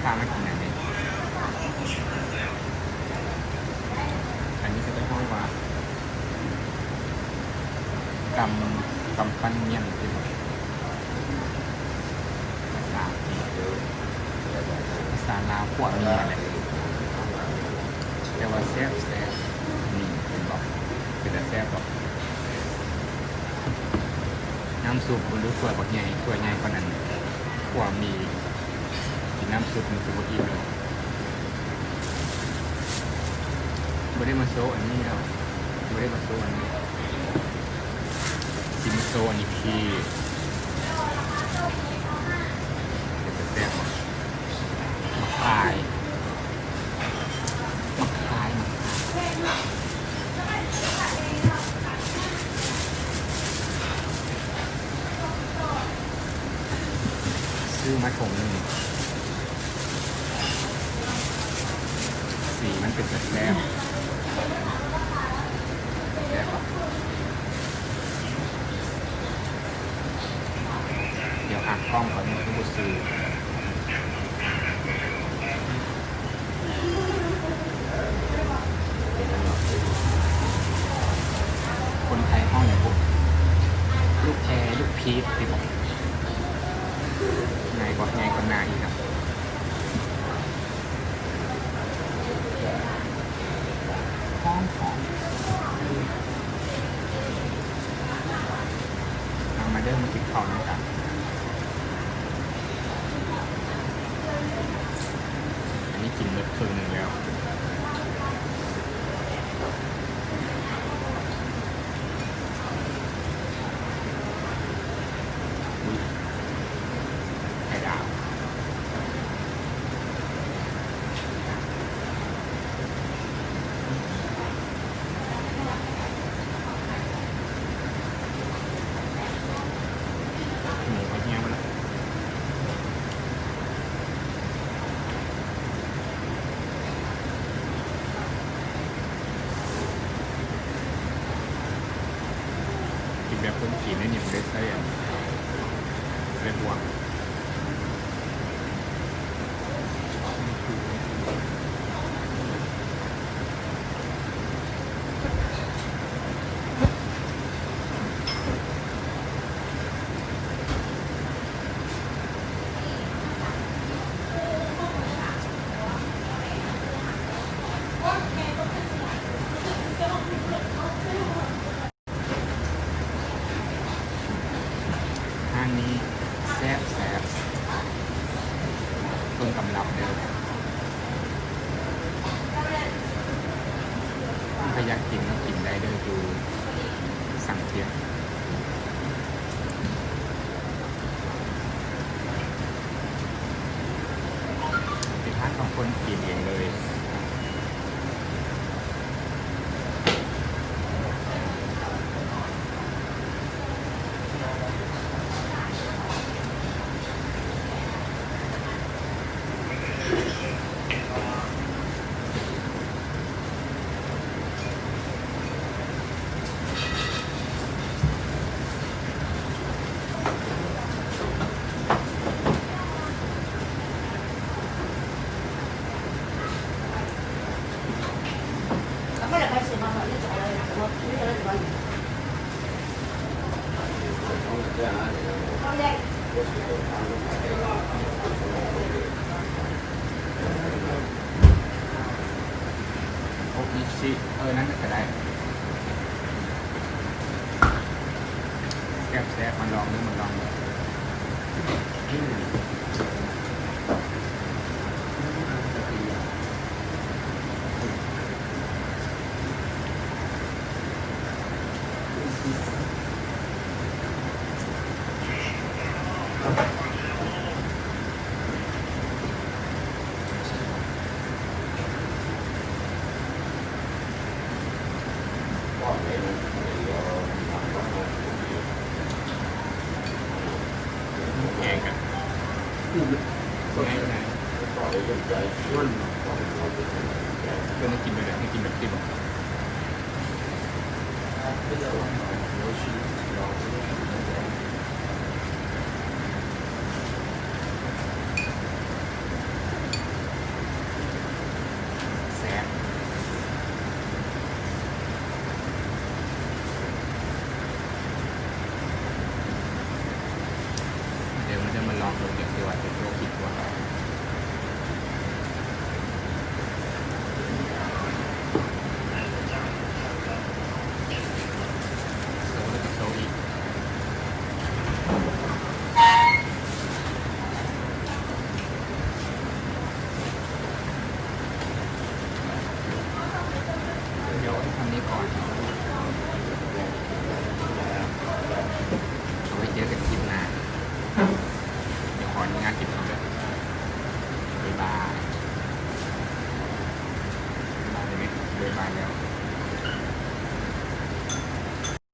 ພາມາກິນອັນນີ້ ອັນນີ້ເຂົາເຈົ້າຮ້ອງວ່າ ກຳ ກຳປັ່ນໝ້ຽນ ເປັນພາສາຈີນ ພາສາລາວ ພວກນີ້ແຫຼະ ແຕ່ວ່າແຊບໆ ນີ້ ເຫັນບໍ່ ເປັນຕາແຊບບໍ່? ນ້ຳຊຸບ ເບິ່ງດູ ຖ້ວຍບັກໃຫຍ່ ຖ້ວຍໃຫຍ່ປານນັ້ນ ພວກນີ້ ກິນນ້ຳຊຸບນີ້ຄືບໍ່ອີ່ມແລ້ວ. ບໍ່ໄດ້ມາໂຊອັນນີ້ເນາະ ບໍ່ໄດ້ມາໂຊອັນນີ້ ຊິມາໂຊອັນນີ້ຄື ເປັນຕາແຊບບໍ່? ໝາກພາຍ ໝາກພາຍ ໝາກພາຍ ຊື້ມາຖົງໜຶ່ງ. ສີມັນເປັນຕາແຊບ ແຊບບໍ່? ດຽວຫາກ້ອງກ່ອນ ຍັງບໍ່ຊື້. ຄົນໄທຮ້ອງຫຍັງບຸ? ລູກແພ ລູກພີດຕິບໍ? ໃຫຍ່ບໍ່? ໃຫຍ່ກວ່າໜ້າອີກນະ. ຫອມໆ ເອົາມາເດີ ມາກິນເຂົ້ານຳກັນ. ອັນນີ້ກິນໝົດເຄິ່ງໜຶ່ງແລ້ວ. ອຸ້ຍ ໄຂ່ດາວ. ໝູກະເຮຍໝົດແລ້ວ. ກິນແບບຄົນຈີນເດ້ນີ້ ບໍ່ໄດ້ໃຊ້ອັນ ໃຊ້ບ່ວງ. ຮ້ານນີ້ແຊບໆ ຕົ້ນຕຳລັບເດີ້. ໃຜຢາກກິນກໍກິນໄດ້ເດີ້ ຢູ່ສັງຂຽນ. ເປັນຮ້ານຂອງຄົນຈີນເອງເລີຍ. ໂອອິຊິ ເອີ ນັ້ນກໍໄດ້. ແຊບໆ ມາລອງເດີ້ ມາລອງເດີ້. ອືມ. ແກງກະງ່າຍໆ ເພິ່ນໃຫ້ກິນແບບໃດ? ໃຫ້ກິນແບບທີ່ບໍ່? ໂອເຄ.